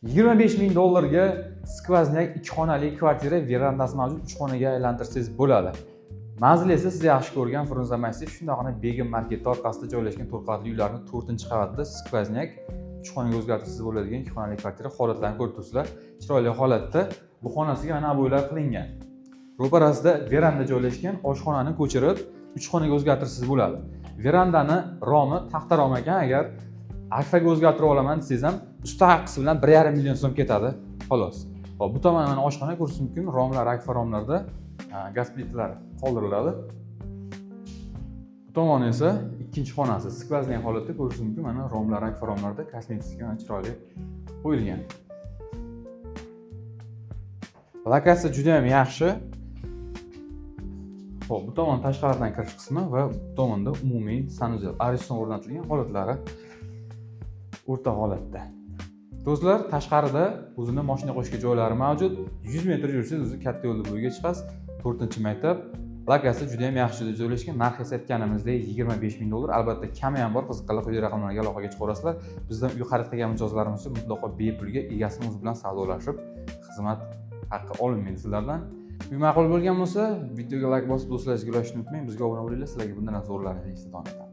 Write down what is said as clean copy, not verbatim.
25 000 dollarga сквозняк ikki xonali kvartira, verandasi mavjud, uch xonaga aylantirsangiz bo'ladi. Manzil esa siz yaxshi ko'rgan Frunze massiv, shundoqqina Begim marketi orqasida joylashgan to'rt qavatli uylarni to'rtinchi qavatida сквозняк uch xonaga o'zgartirsangiz bo'ladigan ikki xonali kvartira. Holatlarni ko'rib turibsizlar, chiroyli holatda. Bu xonasiga mana обой lar qilingan. Ro'parasida veranda joylashgan, oshxonani ko'chirib uch xonaga o'zgartirsangiz bo'ladi. Verandani romi taxta rom ekan, agar arfaga o'zgartirib olaman desangiz ham usta haqisi bilan 1,5 million so'm ketadi, xolos. Hop, bu tomon mana oshxona, ko'rishingiz mumkin, romlar akfa romlarda, gaz plitalar qoldiriladi. Bu tomoni esa ikkinchi xonasi, сквозной holatda, ko'rishingiz mumkin, mana romlar akfa romlarda, kosmetika mana chiroyli qo'yilgan. Lokatsiya juda ham yaxshi. Ho'p, bu tomon tashqaridan kirish qismi va bu tomonda umumiy санузел, Ariston o'rnatilgan, holatlari o'rta holatda. Do'stlar, tashqarida o'zini moshina qo'yishga joylari mavjud. 100 metr yursangiz, o'zi katta yo'lni bo'yiga chiqasiz. To'rtinchi maktab. Lokatsiya juda ham yaxshi joyda joylashgan. Narx esa aytganimizdek 25 000 dollar. Albatta, kami ham bor. Qiziqqanlar quyidagi raqamlarga aloqaga chiqaverasizlar. Bizdan uy xarid qilgan mijozlarimiz uchun mutlaqo bepulga egasini o'zi bilan savdolashib, xizmat haqqi olinmaydi sizlardan. Uy ma'qul bo'lgan bo'lsa, videoga layk bosib, do'stlaringizga ulashishni unutmang. Bizga obuna bo'linglar. Sizlarga bundan ham zo'rlarini davom etamiz.